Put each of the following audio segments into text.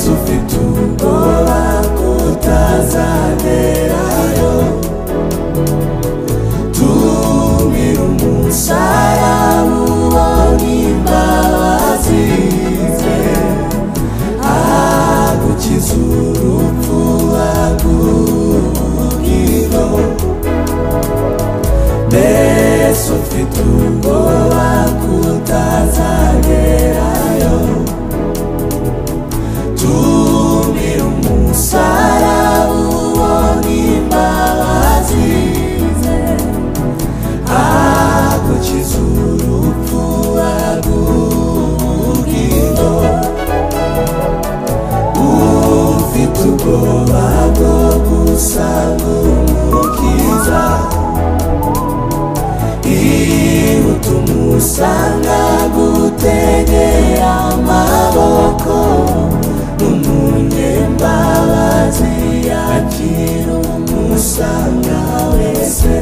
Mbese ufite ubwoba kutazagerayo? Tumira umusaraba ubona imbabazi ze, agukiza urupfu aguha. Mbese ufite ubwoba kutazagerayo? Tumira umusaraba ubona imbabazi ze, agukiza urupfu aguha. Ufite ubwoba bwo gusanga Umukiza, ihute umusanga gutegera amaboko, n'umunyembabazi yakira umusanga wese.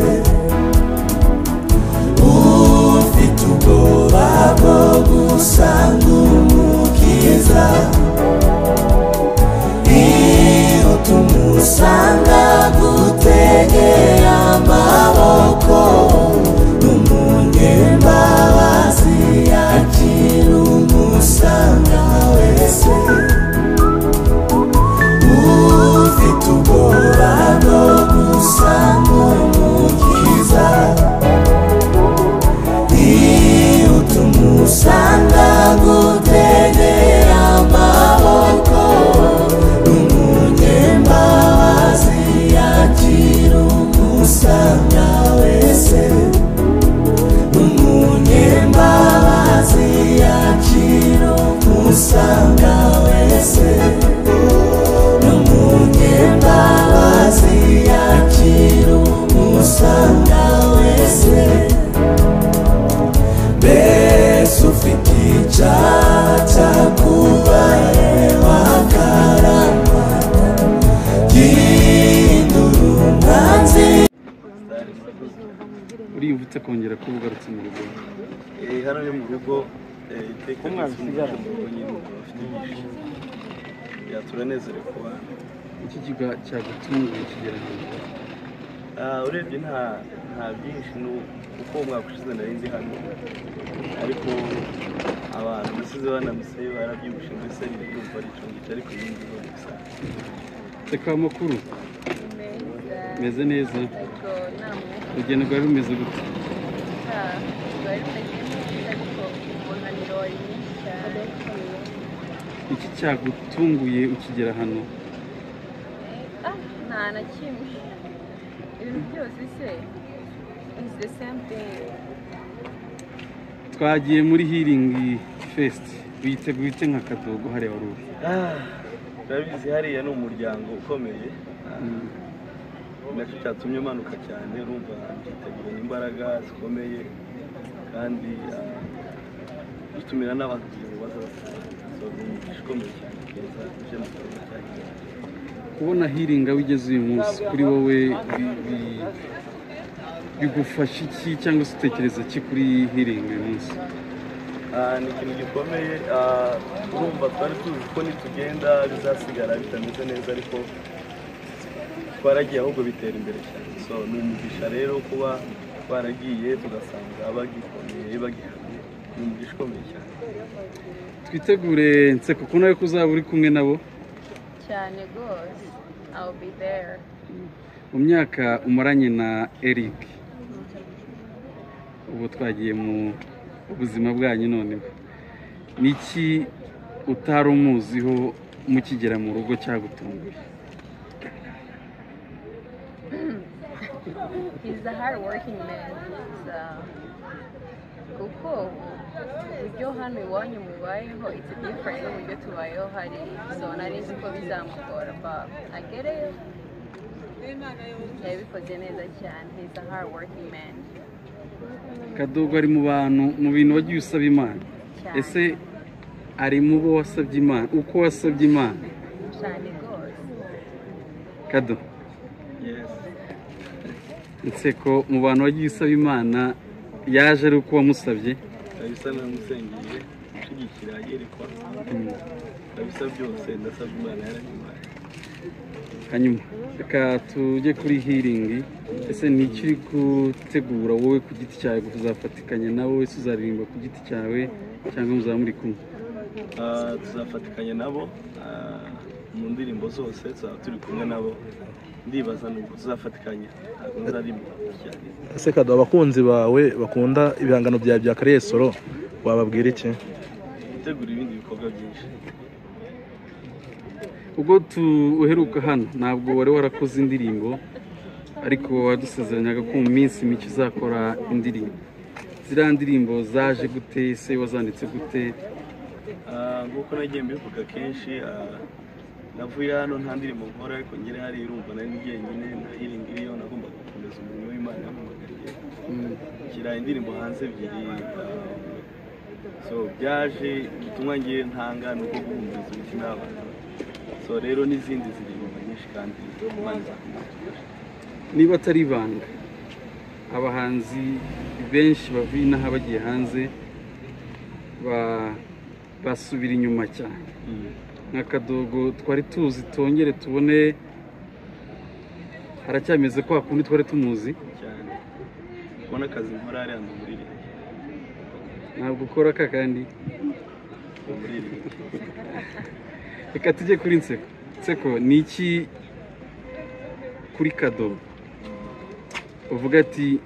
Ufite ubwoba bwo gusanga Umukiza, ihute umusanga gutegera amaboko, n'umunyembabazi yakira umusanga wese. Ufite ubwoba bwo gusanga Umukiza, ihute umusanga gutegera amaboko, n'umunyembabazi yakira umusanga wese. N'umunyembabazi yakira umusanga wese. N'umunyembabazi yakira umusanga wese. Mbese ufite icyaha cyakubaye wakaramata, gihindura umwanzi. Uriyumvutse kongera kuba ugarutse mu rugo? Hano ni mu rugo, iteka ryose mu rugo nyine bafite ibyishimo, turanezerewe kubana. Iki kiga cyagutunguye kigera hano? Urebye nta byinshi, kuko umwaka ushize nari ndi hano, ariko abantu nasize banamuse barabyibushye, mbese ndumva ari icyo ngicyo, ariko ibindi ni ibisanzwe. Reka amakuru meze neza. Urugendo rwari rumeze gute? Rwari rumeze neza, ariko umunaniro wari mwinshi cyane. Iki cyagutunguye ukigera hano? Nta na kimwe, ibintu byose se is the same thing. Twagiye muri Healing Fest, witeguye ute nka Kadogo hariya wari uri? Urabizi hariya ni umuryango ukomeye, nacyo cyatumye umanuka cyane. Urumva byiteguranye imbaraga zikomeye, kandi dutumira n'abantu kugira ngo baze basanga. So ni umugisha ukomeye cyane keza uje mu gikorwa cya Healing. Kubona Healing aho igeze uyu munsi kuri wowe bigufasha iki, cyangwa se utekereza iki kuri Healing uyu munsi? Ni ikintu gikomeye. Urumva twari tuzi ko nitugenda bizasigara bitameze neza, ariko twaragiye ahubwo bitera imbere cyane. So ni umugisha rero kuba twaragiye tugasanga bagikomeye bagihamye, ni umugisha ukomeye cyane. Twitegure Nseko ko nawe ko uzaba uri kumwe nabo? Cyane rwose, I'll be there. Mu myaka umaranye na Eric, ubu twagiye mu buzima bwanyu noneho, ni iki utari umuziho mukigera mu rugo cyagutunguye? He's a hard working man. So, kuko uburyo hano iwanyu mubayeho it's different n'uburyo tubayeho hariya, so nari nzi ko bizamugora, but agereyo yabikoze neza cyane. He's a hard working man. Kadogo ari mu bantu, mu bintu wagiye usaba Imana. Cyane. Ese ari mu bo wasabye Imana uko wasabye Imana? Cyane rwose. Kado, Yes. Nseko mu bantu wagiye usaba Imana yaje ari uko wamusabye? Bisa namusengeye gushyigikira yerekwa. Kabisa byose ndasabye Imana yarabimpaye. Hanyuma reka tujye kuri Healing. Ese ni iki uri gutegura wowe ku giti cyawe kuzafatikanya nawe? Wese uzaririmba ku giti cyawe cyangwa muzaba muri kumwe? Tuzafatikanya nabo mu ndirimbo zose, tuzaba turi kumwe nabo. Ndibaza nuko tuzafatikanya, ntabwo nzaririmba ku giti cyanjye. Ese Kado, abakunzi bawe bakunda ibihangano byawe bya carrière solo, wababwira iki? Gutegura ibindi bikorwa byinshi. Ubwo uheruka hano ntabwo wari warakoze indirimbo, ariko wadusezeranyaga ko mu minsi mike uzakora indirimbo. Ziriya ndirimbo zaje gute? Ese wazanditse gute? Nk'uko nagiye mbivuga kenshi, navuye hano nta ndirimbo nkora, ariko ngere hariya urumva nari njyenyine, nta Healing iriyo, nagombaga gukomeza umurimo w'Imana yampamagariye. Nshyira indirimbo hanze ebyiri. So byaje ubutumwa ngiye ntanga ni uko guhumuriza imitima y'abantu. So rero n'izindi ziri inyuma nyinshi kandi Imana izakomeza kudufasha. Niba atari ibanga, abahanzi benshi bavuye inaha bagiye hanze basubira inyuma cyane. Nka Kadogo twari tuzi, tongere tubone haracyameze kwa kundi twari tumuzi? Cyane, kubona akazi nkora hariya ndi umuririmbyi. Ntabwo ukora aka kandi? Umuririmbyi. Reka tujye kuri Nseko. Nseko, ni iki kuri Kadogo uvuga ati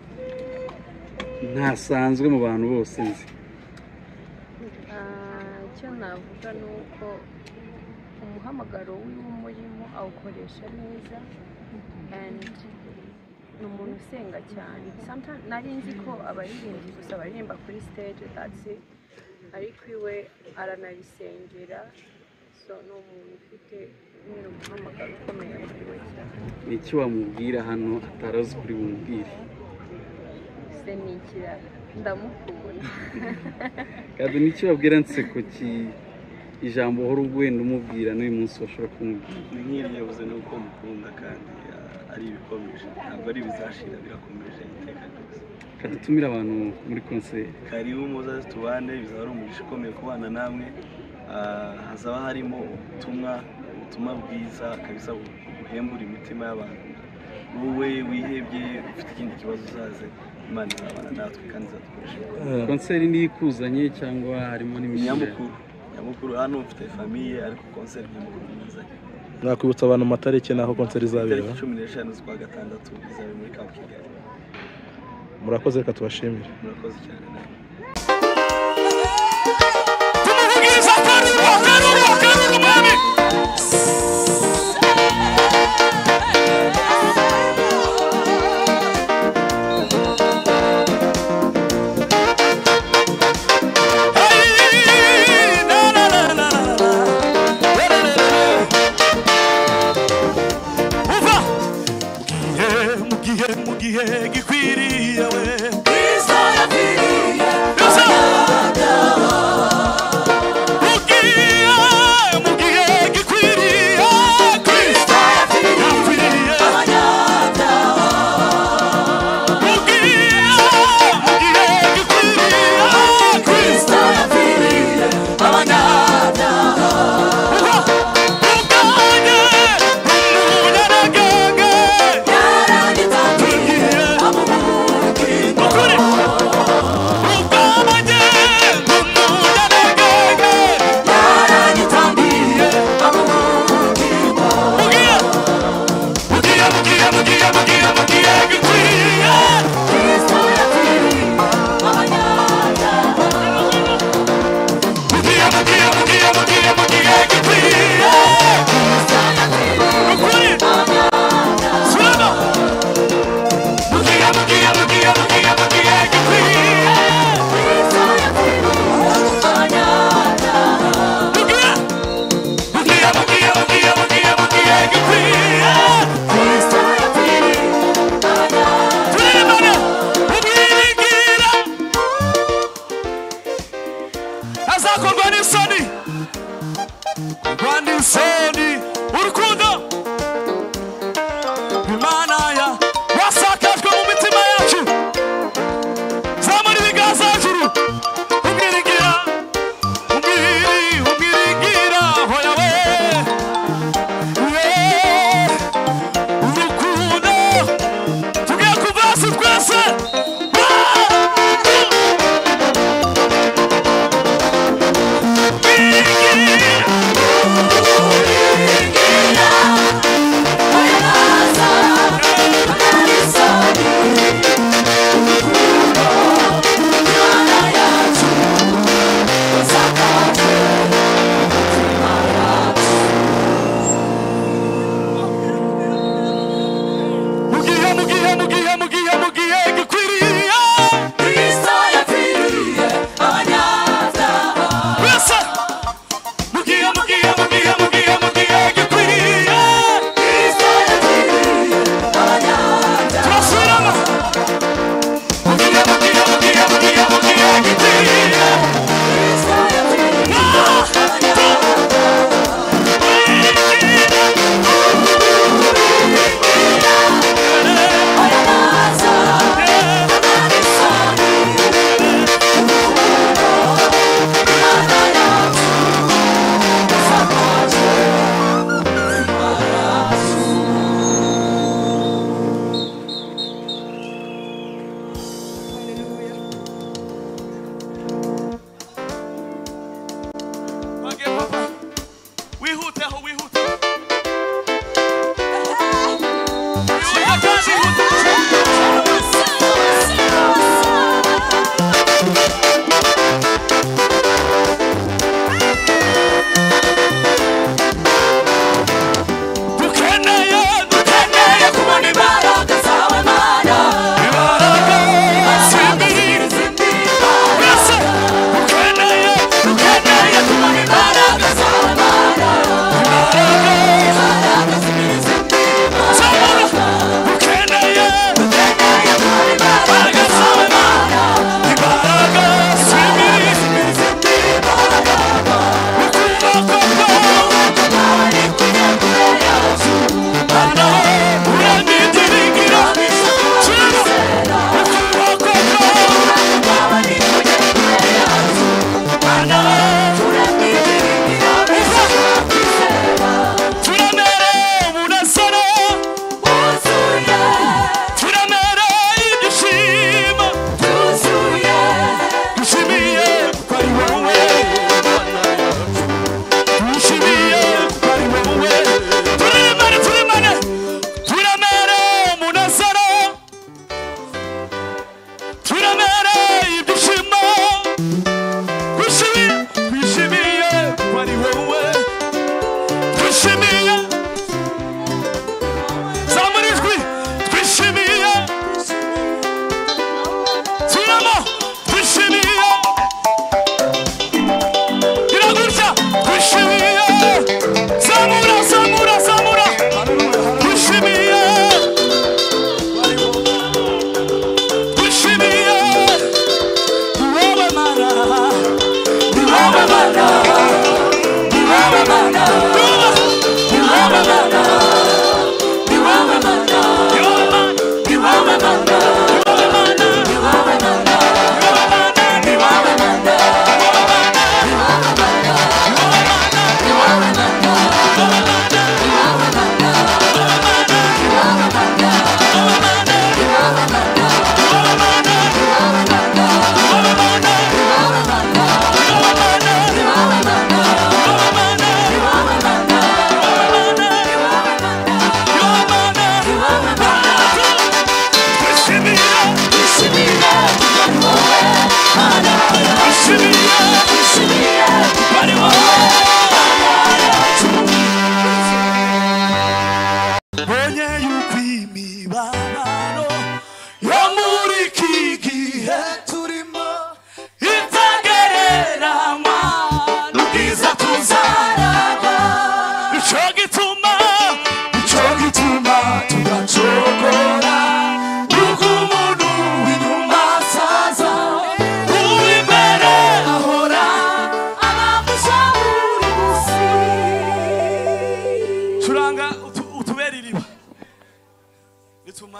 ntasanzwe mu bantu bose nzi? Icyo navuga ni uko umuhamagaro wiwe umurimo awukoresha neza, and ni umuntu usenga cyane. Sometimes nari nzi ko abaririmbyi gusa baririmba kuri stage, that's it, ariko iwe aranabisengera. So ni umuntu ufite nyine umuhamagaro ukomeye muri we cyane. Ni iki wamubwira hano atarazi kuri bumubwire? Se ni ikirara, ndamukunda. Kado, ni iki wabwira Nseko ki ijambo uhora wenda umubwira n'uyu munsi washobora kumubwira? Ni nk'iryo yavuze, ni uko mukunda kandi ari ibikomeje, ntabwo ari ibizashira, birakomeje iteka ryose. Kadutumire abantu muri concert. Karibu muzaze tubane, bizaba ari umugisha ukomeye kubana namwe. Hazaba harimo ubutumwa bwiza kabisa buhembura imitima y'abantu. Wowe wihebye ufite ikindi kibazo uzaze, Imana izabana natwe kandi izadukoresha ibikorwa. Concert niyo ikuzanye cyangwa harimo n'imishinga? Nyamukuru, nyamukuru hano mfite famille, ariko concert nyamukuru nizanye. Nakwibutsa abantu amatariki n'aho concert izabera? Itariki 15 z'ukwa gatandatu izabera muri Camp Kigali. Murakoze, reka tubashimire. Murakoze cyane nawe. Tumuvugiriza akaruru, akaruru, akaruru, mwami. Hey, na, na, na, na, na, na. Le, le, le, le. Uva mu gihe, mu gihe gikwiriye we Kristo yapfiriye Yosa! Mu gihe, mu gihe gikwiriye Kristo yapfiriye abanyabyaha. Mu gihe, mu gihe gikwiriye Kristo Kristo yapfiriye abanyabyaha. Ubwanjye umunyaragenge Yarangitangiye amumukingo. Ukuri ubwanjye umunyaragenge Yarangitangiye amumukingo. Mugiye, mugiye, mugiye, mugiye, mugiye, mugiye gikwiriye Kristo yapfiriye abanyabyaha. Mugiye, mugiye, mugiye, mugiye, mugiye gikwiriye Kristo yapfiriye Ukuri abanyabyaha. Swema Mugiye, mugiye, mugiye, mugiye, mugiye gikwiriye Kristo yapfiriye abanyabyaha. Mugiye, mugiye, mugiye, mugiye, mugiye, mugiye gikwiriye Kristo yapfiriye abanyabyaha. Turirimbane umwiringira azakorwa n'isoni, korwa n'isoni urukundo Imana ya wasakajwe mu mitima yacu. Zamura ibiganza hejuru, umwiringira, umwiringira, hoya.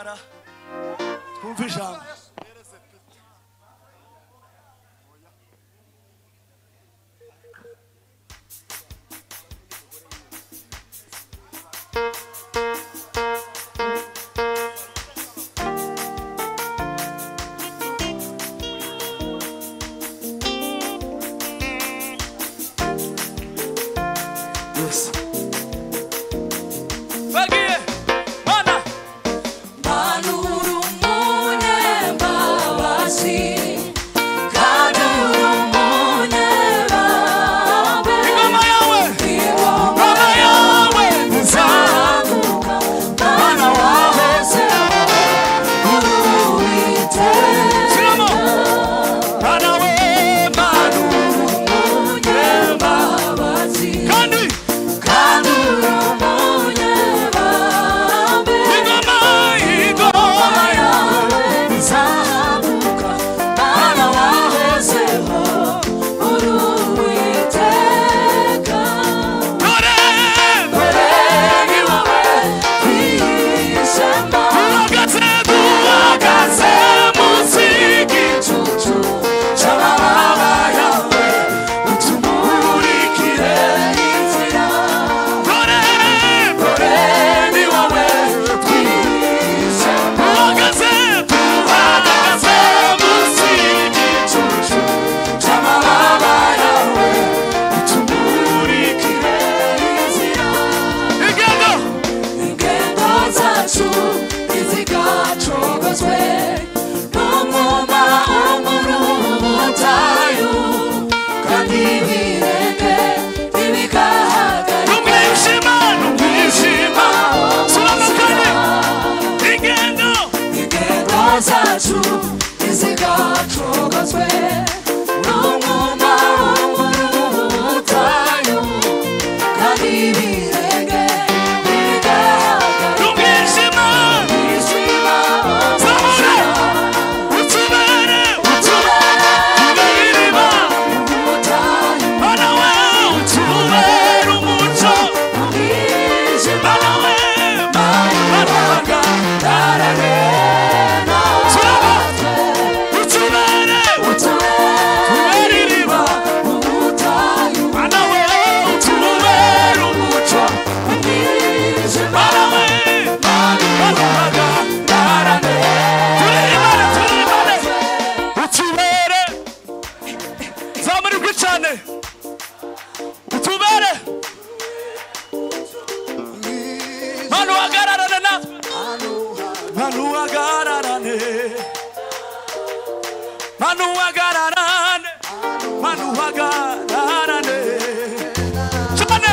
Nitumara twumve ijambo. Yes. Bagiye mana Manuru munyembabazi, kandi uri umunyebambe. Ingoma yawe, Ingoma ingoma yawe nzaguka, Mana wahozeho, uri Uwiteka. Shyiramo. Mana we, Mana Umunyembabazi, kandi kandi uri umunyebambe. ingoma, ingoma yawe nzaguka, Mana wahozeho, uri Uwiteka. Dore, Dore ni wowe twishema, duhagaze, duhagaze munsi igicucu cy'amababa yawe, utumurikire inzira. Dore, Dore ni wowe twishema, duhagaze, duhagaze munsi igicucu cy'amababa yawe, utumurikire inzira. Ingendo, Ingendo zacu ntizigacogozwe n'umwuma wo mu butayu, kandi ibirenge ntibigahagarikwe n'umwijima, n'umwijima. Suramo kane. Ingendo, Ingendo zacu ntizigacogozwe n'umwuma wo mu butayu, kandi ibirenge ntibigahagarikwe n'umwijima. n'umwijima wo mu Zamura. nzira. Utubere, utubere iriba. Mana we, utubere umuco. Mana we, Mana Suramo. Utubere, utubere iriba. Mana we, utubere umuco. Mana we, Mana Turirimbane, turirimbane. Utubere. Zamurirwe cyane. Utubere. Mana uhagararane natwe. Mana uhagararane. Mana uhagararane. Mana uhagararane. Cyane.